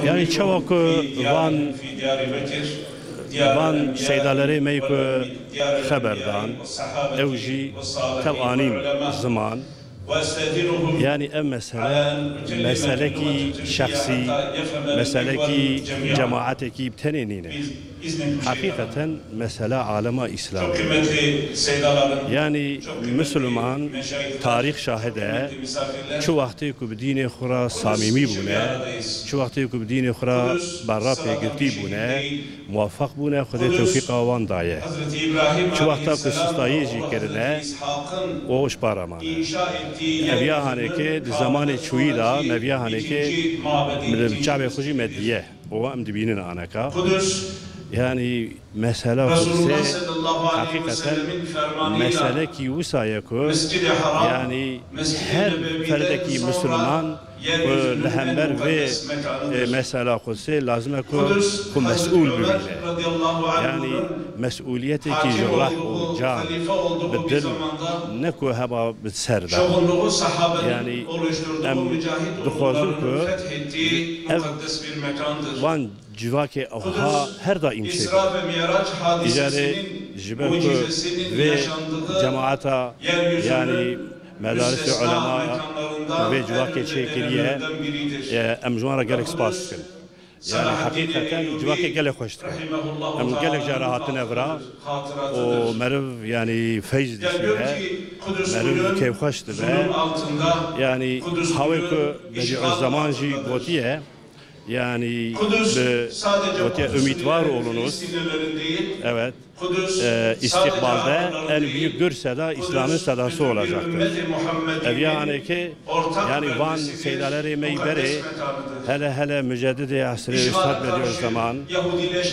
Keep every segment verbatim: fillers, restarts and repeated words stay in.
Yani çawa ku van, van seydalerê me ku xeber dan, ew jî tev anîn ziman. Yani ev mesele, meselekî şexsî, meselekî cemaatekî bi tenê nîne. Heqîqeten mesela alema Îslamê. Yani Müslüman, tarîx şahid e, çi wextê ku bi dînê xwe re samîmî bûne, çi wextê ku bi dînê xwe re berra pêgirtî bûne, muwefeq bûne, Xwedê tewfîqa wan daye. Çi wexta ku sistayî jî kirine, o ji para mane. Ev ya hanekê di zemanê çûyî de, me viya hanekê li çavê xwe jî me diye. Û em dibînin aneka. Yani mesela Qudsê heqîqeten meselekî wisa ye ku yani her ferdekî Müslüman ku li hember vê, e, mesela Qudsê lazim e ku xwe mesûl bibîne. Yani mesûliyetekî ji reh û can bi dil, ne ku heba bi ser de. Yani em dixwazin ku ev van civakê ewha her daîm çêbibe. Îcarê ji ber ku vê cemaeta, yani medarisê ulema vê civakê çêkiriye, e, em ji wan re gelek spas dikin. Yani heqîqeten civakê gelek xweş dikin. Em gelek cara hatine vira û meriv yani feyz dişîne, meriv kêfxweş dibe. Yani hawê ku Bediüzzeman jî gotiye, yani bi gotiye umîdvar olunuz. Evet. E, istikbalde en büyük gür seda İslam'ın sedası olacaktır. Ev ya hanekê, yani van seydalerê me yî berê, hele hele müceddidê esrê Üstad Bediüzzeman,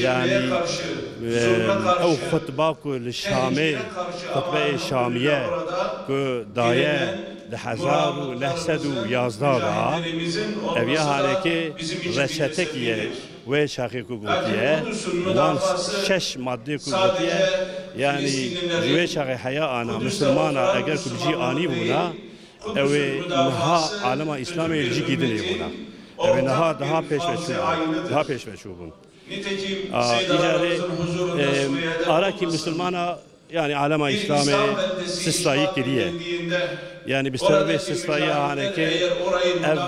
yani, e, ew xutba ku li Şamê, xutbeyê Şamiye ku daye di hezar û neh sed û yazdeh de, ev ya hanekê reçetekî ye. Wê çaxê ku gotiye, wan şeş maddê ku gotiye, yani ji wê çaxê heya ana, misilmana eger ku bi cî anî bûna, ew ê niha alema Îslamê li cîkî din ê bûna. Ew ê niha daha pêş ve çû bûn, daha pêş ve çû bûn. A, îcarê, e, arakî misilmana Yani alema Îslamê sistayî kiriye. Yani bi sebebê sistayiya hanekê ev,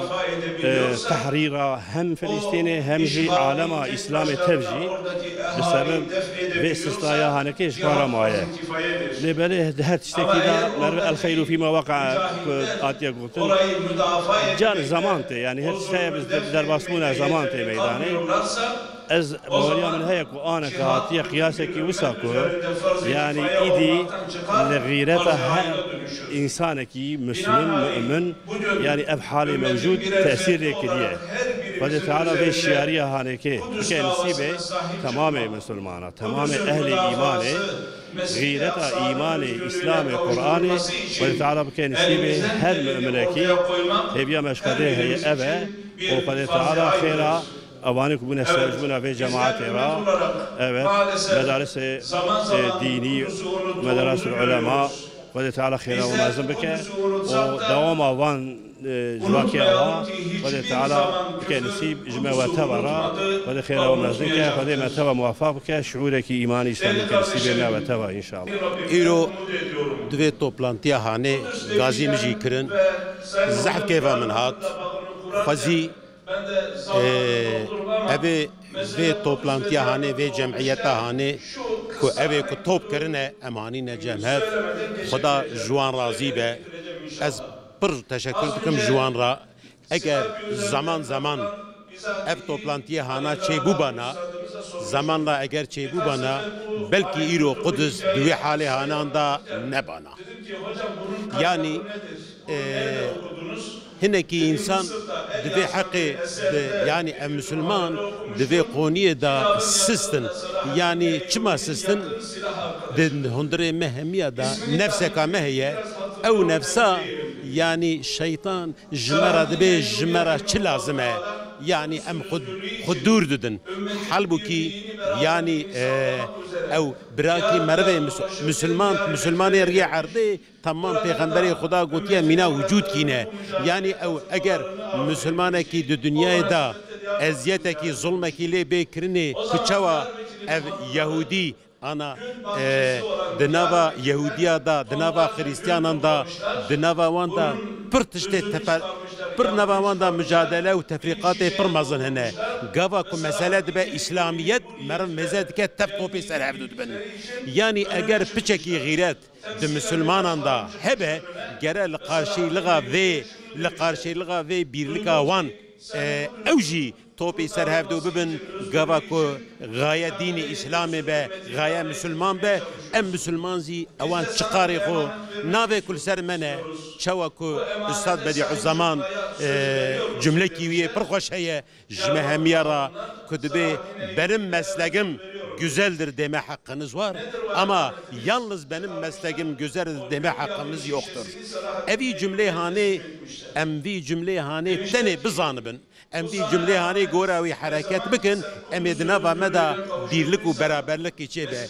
e, tehrîra hem Filistînê hem jî alema Îslamê tev jî bi sebeb vê sistaya hanekê ji xwe re maye. Lê belê di her tiştekî de meriv el xeyru fîma weqa ku hatiye gotin. Can zaman tê, yani her tişteye bi derbasbûna zaman tê meydanê. Ez baweriya min heye ku aneke hatiye qiyasekî wisa ku, yani îdî li xîreta her însanekî muslim, mu'min, yani ev halê mewcûd tesîr lê kiriye. Xwedê Teala vê şiyariya hanekê bike nisîbê temamê musulmana, temamê ehlê îmanê, xîreta îmanê, Îslamê, Qur'anê, Xwedê Teala bike nisîbê her mu'minekî. Hêviya me ji Xwedê heye ev e û Xwedê Teala xêra Evanê ku bûne sebeb bûna vê cemaetê re, evet, medarisê, e, dînî, medarisê ulema, Xwedê Teala xêra û mezin bike û dewama van, e, civakê ava Xwedê Teala bike nisîb ji me we teva re, Xwedê xêra û mezin bike, Xwedê me teva muwefeq bike, şiûrekî îmanî Îslamî bike nisîbê me we teva înşallah. Îro di vê toplantiya hanê gazî min jî kirin, zehf kêfa min hat, xwezî Ê, evê vê toplantiya hanê, vê cemiyeta hanê ku evê ku top kirine, em hanîne cem hev. Xuda ji wan razî be. Ez pir teşekkür dikim ji wan re. Eger zaman zaman ev toplantiyê hana çêbûbana, zamanla eger çêbûbana, belkî îro Qudus di wê halê hanan de nebana. Yanî, e, hinekî însan di vê heqê de, yanî ev misilman di vê qoniyê de sist in. Yanî çima sist in? Di hundirê me hemiya de nefseka me heye. Ew nefsa, yanî şeytan ji me re dibê, ji me re çi lazim e? Yanî em xwe, xwe dûr didin. Halbûkî, yanî, e, ew birakî merivê mis-, misilman, misilmanê riyê erdê, Temam pêxemberê Xuda gotiye mîna wicûd kîne. Yanî ew eger misilmanekî di dinyayê de eziyetekî, zulmekî lê bê kirinê, ku çawa ev Yehûdî ana, e, di nava Yehûdiya de, di nava Xirîstiyanan de, di nava wan de pir tiştê tepe-, pir nava wan de micadele û tefrîqatê pir mezin hene. Gava ku mesele dibe Îslamiyet, meriv mêze dike tev topê ser hevdû dibin. Yanî eger piçekî xîret di misilmanan de hebe, gere li qarşîlixa vê, li qarşîlixa vê bîrlika wan, e, ew jî topî ser hevdû bibin, gava ku gaye dînê Îslamê be, gaye misilman be, em misilman zî ewan çiqarê xwe navê ku li ser me ne, çawa ku Ustad Bedîuzzeman, e, cumlekî wî yê pir xweş heye, ji me hemiya re ku dibê benim meslegim güzeldir deme hakkınız var ama yalnız benim meslegim güzeldir deme hakkımız yoktur. Evî cumlê hanê, em vî cumlê hanê tenê bizanibin. Em vî cumlê hanê gora wî hereket bikin, em ê di nava me de dîrlik û beraberlikî çêbe.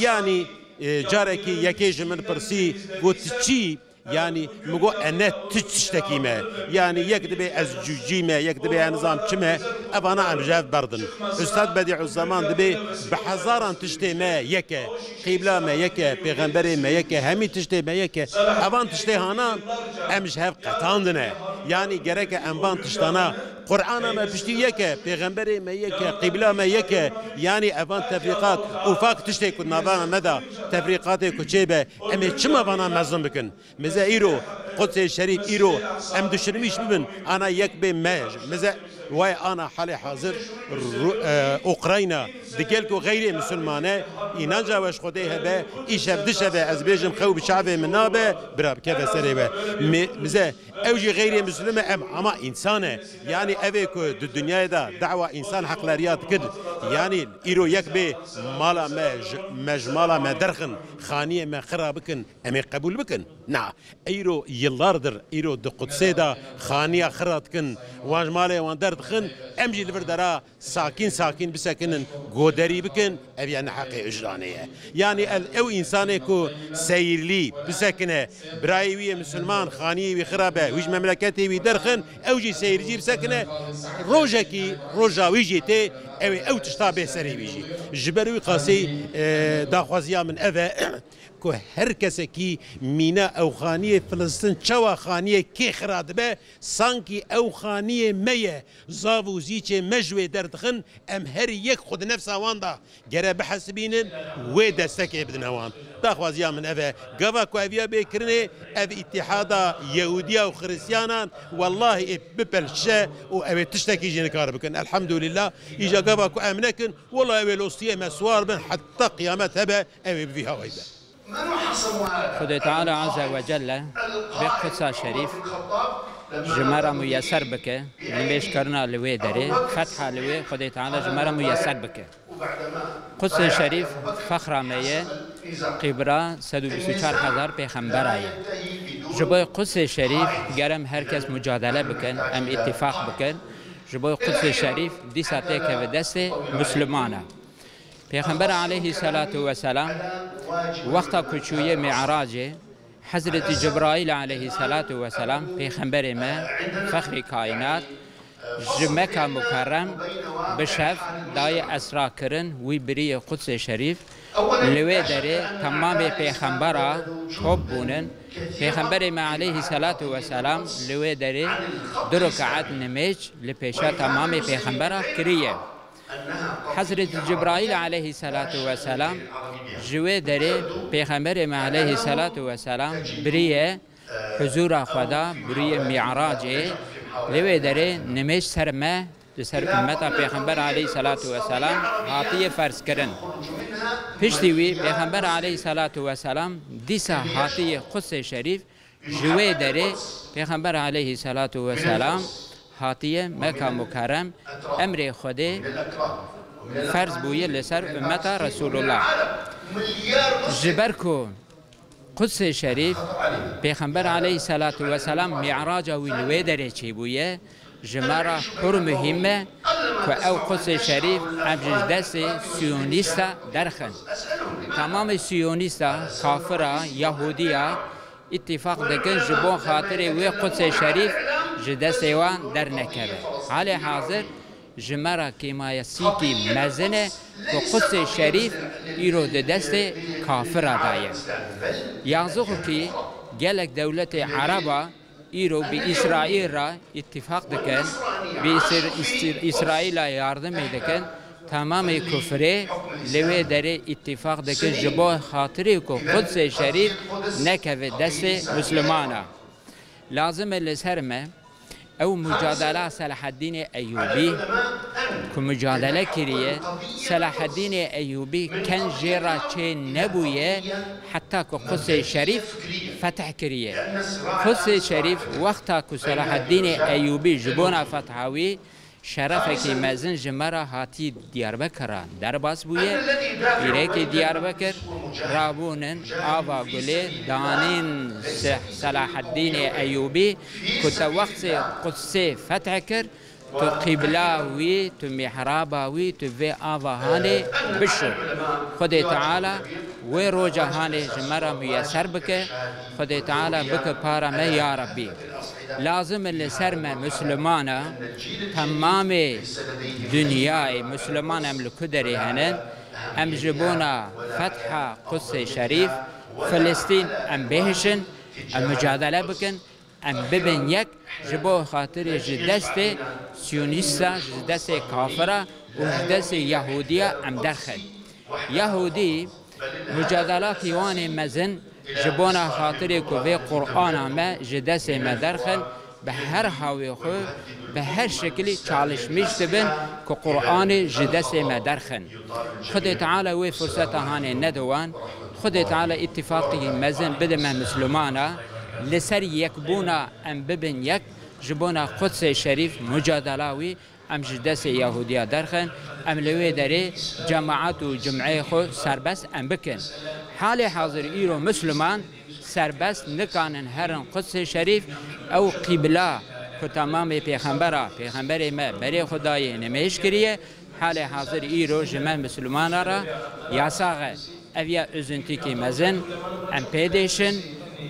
Yanî, e, carekî yekê ji min pirsî, got, "Tu çi?" Yanî, min got, "E ne tu tiştekî me." Yanî, yek dibê ez cûcî me, yek dibê ez nizam çi me, evana em ji hev berdin. Ustad Bedîuzzeman dibê bi hezaran tiştê me yek e. Qîbla me yek e, pêxemberê me yek e, hemî tiştê me yek e. Evan tiştê hana em ji hev qetandine. Yanî gereke em van tiştana, Qur'ana me piştî yek e, pêxemberê me yek e, qîbla me yek e. Yanî evan tefrîqat, ufak tiştê ku navana me de tefrîqatê ku çêbe, em ê çima vana mezin bikin? Mize îro Qudsê Şerîf, îro em duşinimîş bibin, ana yek bê me. Mize Wayê ana halê hazir Ru-, e, Ukrayna di gel ku xeyrê misilman e, înanca we ji Xwedê hebe, îşev dişeve, ez bêjim xew bi çavê min nabe, bira bikeve serê we. Mi-, mize, ew jî xeyrê misilm e, em ama însan e. Yanî ev ê ku di dinyayê de dawa însan heqleriya dikir, yanî îro yek bê mala me ji, me ji mala me derxin, xaniyê me xira bikin, em ê qebûl bikin? Na. Îro yıllardır, îro di Qudsê de xaniya xira dikin, wan ji malê wan derdixin, em jî li vir dera sakîn sakîn bisekinin, goderî bikin, ev ya neheqê wijdanê ye. Yanî el, ew însanê ku seyirlî bisekine, birayê wî yê misilman, xaniyê wî xira be, wî ji memleketê wî derxin, ew jî seyircî bisekine, rojekî, roja wî jî tê, ew ê ew tişta bê serê wî jî. Ji ber wî qasî, e, daxwaziya min ev e. Ku her kesekî mîna ew xaniyê Filistin çawa xaniyê kê xira dibe, sankî ew xaniyê me ye, zav û zîçê me ji wê derdixin, em her yek xwe di nefsa wan de gere bihesibînin, wê destekê bidine wan. Daxwaziya min ev e. Gava ku ev ya bê kirinê, ev îtîhada Yehûdiya û Xiristiyanan, wellahî ê bipelşe û ew ê tiştekî jî nikare bikin. Elhamdulillah, îja gava ku em nekin, wellahî ew ê lostiyê me siwar bin, heta qiyamet hebe, ew ê bi vî hawayî be. Xwedê Teala Azze ve Celle vê Qudsa Şerîf ji me re muyeser bike, nimêjkirina li wê derê, fetha li wê Xwedê Teala ji me re muyeser bike. Qudsê Şerîf fexra me ye, qîbra sed û bîst û çar hezar pêxembera ye. Ji bo Qudsê Şerîf ger em her kes mucadele bikin, em îtîfaq bikin, ji bo Qudsê Şerîf dîsa têkeve destê Mislimana. Pêxember aleyhisselatu vesselam wexta ku çûye Mi'racê, Hezretî Cibraîl aleyhisselatu vesselam, pêxemberê me, fexrî kaînat, ji Meka Mukerrem bi şev daye esra kirin, wî birî yê Qudsê Şerîf, li wê derê temamê pêxembera top bûnin. Pêxemberê me aleyhisselatu vesselam li wê derê du rekaet nimêj li pêşa temamê pêxembera kiriye. Hezretî Cibraîl aleyhisselatu vesselam ji wê derê Pêxemberê me aleyhisselatu vesselam biriye huzûra Xweda, biriye Mi'racê, li wê derê nimêj ser me, li ser ummeta Pêxember aleyhisselatu vesselam hatiye ferz kirin. Piştî wî Pêxember aleyhisselatu vesselam dîsa hatiye Qudsê Şerîf, ji wê derê Pêxember aleyhisselatu vesselam hatiye Meka Mukerrem, emrê Xwedê ferz bûye li ser ummeta Resulullah. Ji ber ku Qudsê Şerîf, Pêxember aleyhisselatu vesselam mi'raca wî li wê derê çêbûye, ji me re pir muhîm e ku ew Qudsê Şerîf em ji destê siyonîsta derxin. Tamamê siyonîsta, kafira, Yahûdiya, îtîfaq dikin ji bo xatirê wê Qudsê Şerîf ji destê wan dernekeve. Halê hazir Ji me re kêmayesîkî mezin e ku Qudsê Şerîf îro di destê kafira de ye. Yazixukî gelek dewletê Ereba îro bi Îsraîl re îtîfaq dikin, bi Îsir-, Îsir-, Îsraîla yardimê dikin, temamê kufrê li wê derê îtîfaq dikin ji bo xatirê ku Qudsê Şerîf nekeve destê Mislimana. Lazim e li ser me ew mucadela Selahaddînê Eyûbî ku mucadele kiriye, Selahaddînê Eyûbî ken jê re çê nebûye heta ku Qudsê Şerîf fetih kiriye. Qudsê Şerîf wexta ku Selahaddînê Eyûbî ji bona fetha wî şerefekî mezin ji me re hatî Diyarbekira derbas bûye. Pîrekî Diyarbekir rabûnin ava gulê danîn Se-, Selahaddînê Eyûbî ku te wextê Qudsê fetih kir, tu qîbla wî, tu mihraba wî, tu vê ava hanê bişo. Xwedê Teala wê roja hanê ji me re miyeser bike. Xwedê Teala bike para me ya Rebbî. Lazim e li ser me Mislimana, temamê dinyayê Misliman em li ku derê henin, em ji bona fetha Qudsê Şerîf, Filistîn em bihişin, em mucadele bikin, em bibin yek ji bo xatirê ji destê Siyonîsta, ji destê kafira û ji destê Yahûdiya em derxin. Yahûdî mucadelakî wan ê mezin ji bona xatirê ku vê Qur'ana me ji destê me derxin, bi her hawê xwe, bi her şekilî çalişmîş dibin ku Qur'anê ji destê me derxin. Xwedê Teala wê furseta hanê nede wan. Xwedê Teala îtîfaqî mezin bide me Mislimana. Li ser yekbûna em bibin yek, ji bona Qudsê Şerîf mucadela wî em ji destê Yahudiya derxin, em li wê derê cemaet û cumeyê xwe serbest em bikin. Halê hazir îro Misliman serbest nikanin herin Qudsê Şerîf, ew qîbla ku temamê pêxembera, pêxemberê me berê xwe dayê nimêj kiriye, halê hazir îro ji me Mislimana re yasax e. Ev ya üzüntükî mezin, em pê dêşin,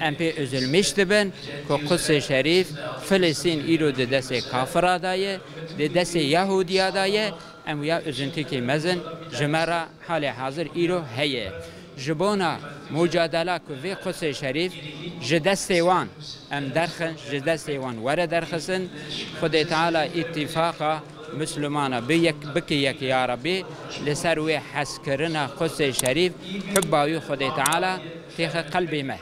em pê üzülmîş dibin ku Qudsê Şerîf, Filistîn îro di destê kafira de ye, di destê Yahudiya de ye, em ya üzüntükî mezin ji me re halê hazir îro heye. Ji bona mucadela ku vê Qudsê Şerîf ji destê wan em derxin, ji destê wan were derxisin, Xwedê Teala îtîfaqa Mislimana bi yek, bike yek ya Rebbî, li ser wê hezkirina Qudsê Şerîf, hubba wî Xwedê Teala têxe qelbê me.